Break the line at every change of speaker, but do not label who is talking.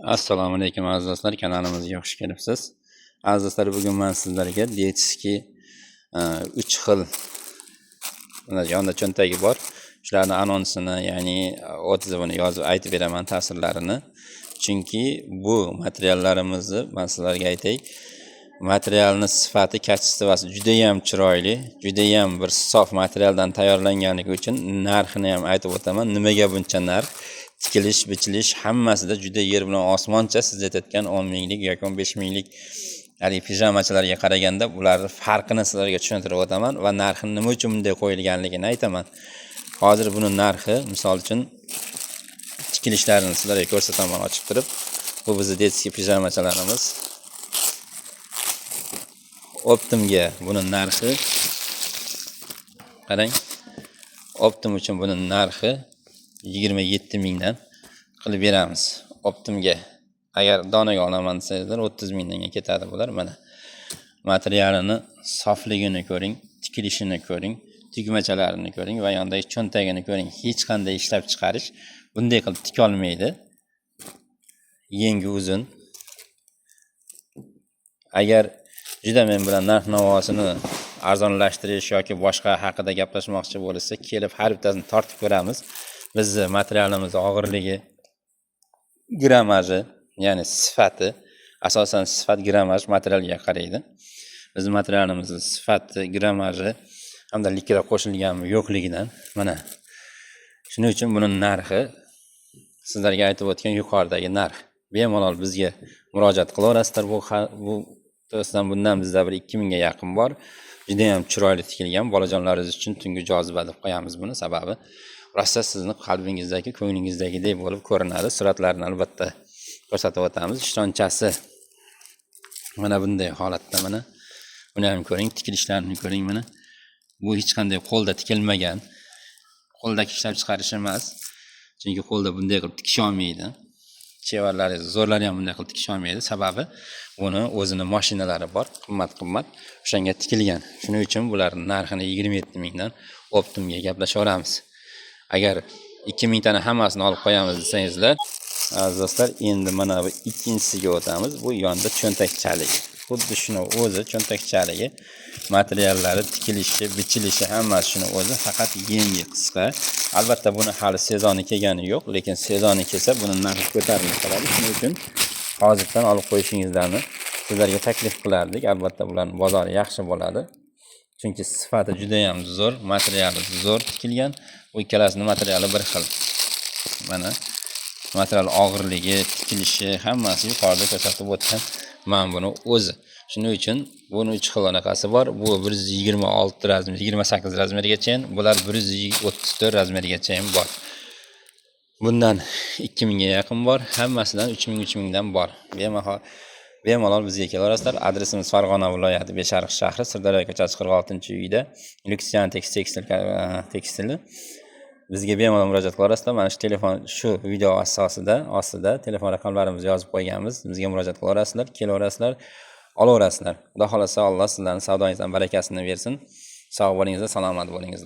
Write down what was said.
Assalomu alaykum, aziz do'stlar, kanalimizga xush kelibsiz. Aziz do'stlar, bugun men sizlarga детский 3 xil mana yonida cho'ntagi bor. Shularni anonsini, ya'ni отзыв ini yozib aytib beraman, ta'sirlarini. Chunki bu materiallarimizni men sizlarga aytay, materialni sifati, качество si juda ham chiroyli, juda ham bir sof materialdan tayyorlanganligi uchun narxini ham aytib o'taman. Nimaga buncha narx? Tikilish, bichilish hammasida juda yer bilan osmoncha. Siz aytayotgan 10 minglik yoki 15 minglik haligi pijamachalarga qaraganda ularni farqini sizlarga tushuntirib o'taman va narxini nima uchun bunday qo'yilganligini aytaman. Hozir buni narxi, misol uchun, tikilishlarini sizlarga ko'rsataman ochib turib. Bu bizni детский pijamachalarimiz. Оптом ga buni narxi, qarang, оптом uchun buni narxi 27 mingdan qilib beramiz. Оптом ga. Agar donaga olaman desangizlar, 30 mingdanga ketadi bular. Mana materialini sofligini ko'ring, tikilishini ko'ring, tugmachalarini ko'ring va yonidagi cho'ntagini ko'ring. Hech qanday ishlab chiqarish bunday qilib tikolmaydi. Yengi uzun. Agar juda men bilan narx navosini arzonlashtirish yoki boshqa haqida gaplashmoqchi bo'lishsa, kelib har bittasini tortib ko'ramiz. Bizni materialimiz og'irligi, grammaji, ya'ni sifati, asosan sifat, grammaj materialga qaraydi. Bizni materialimizni sifati, grammaji hamda likra qo'shilganmi yo'qligidan mana shuning uchun buni narxi sizlarga aytib o'tgan yuqoridagi narx. Bemalol bizga murojaat qilaverasizlar. Bu to'g'risidan bundan bizda bir 2000 ga yaqin bor. Judayam chiroyli tikilgan, bolajonlaringiz uchun tungi joziba deb qo'yamiz buni, sababi rosa sizni qalbingizdagi, ko'nglingizdagidek bo'lib ko'rinadi. Suratlarini albatta ko'rsatib o'tamiz. Ishtonchasi mana bunday holatda, mana buni ham ko'ring, tikilishlarini ko'ring mana. Bu hech qanday qo'lda tikilmagan. Qo'ldagi ishlab chiqarish emas. Chunki qo'lda bunday qilib tikisha olmaydi. Chevarlari zo'rlari ham bunday qilib tikisha olmaydi. Sababi buni o'zini mashinalari bor, qimmat-qimmat, o'shanga tikilgan. Shuning uchun bularning narxini 27 mingdan оптом ga gaplashaveramiz. Agar 2000 tani hammasini olib qo'yamiz desangizlar, aziz do'stlar, endi mana bu ikkinchisiga o'tamiz. Bu yonda cho'ntakchaligi. Xuddi shuni o'zi cho'ntakchaligi, materiallari, tikilishi, bichilishi hammasi shuni o'zi, faqat yengi qisqa. Albatta buni hali sezoni kelgani yo'q, lekin sezoni kelsa buni narxi ko'tarilib qoladi. Shuning uchun hozirdan olib qo'yishingizlarni sizlarga taklif qilardik. Albatta bularning bozori yaxshi bo'ladi. Chunki sifati juda ham zo'r, materiali zo'r tikilgan. Bu ikkalasining materiali bir xil. Mana material og'irligi, tikilishi hammasi yuqorida ko'rsatib o'tgan mana buni o'zi. Shuning uchun buni 3 xil anaqasi bor. Bu 126 размер, 28 размер gacha, bular 134 размер gacha ham bor. Bundan 2000 ga yaqin bor, hammasidan 3000 3000 dan bor. Bemalol bizga kelaverasizlar. Adresimiz Farg'ona viloyati, Beshariq shahri, Sirdaryo ko'chasi, 46-uyda Luksian tekstili. Bizga bemalol murojaat qilaverasizlar. Mana shu telefon, shu video asosida ostida telefon raqamlarimizni yozib qo'yganmiz. Bizga murojaat qilaverasizlar, kelaverasizlar, olaverasizlar. Xudo xohlasa, Alloh sizlarning savdoyingizdan barakasini bersin. Sog' bo'lingizlar, salomat bo'lingizlar.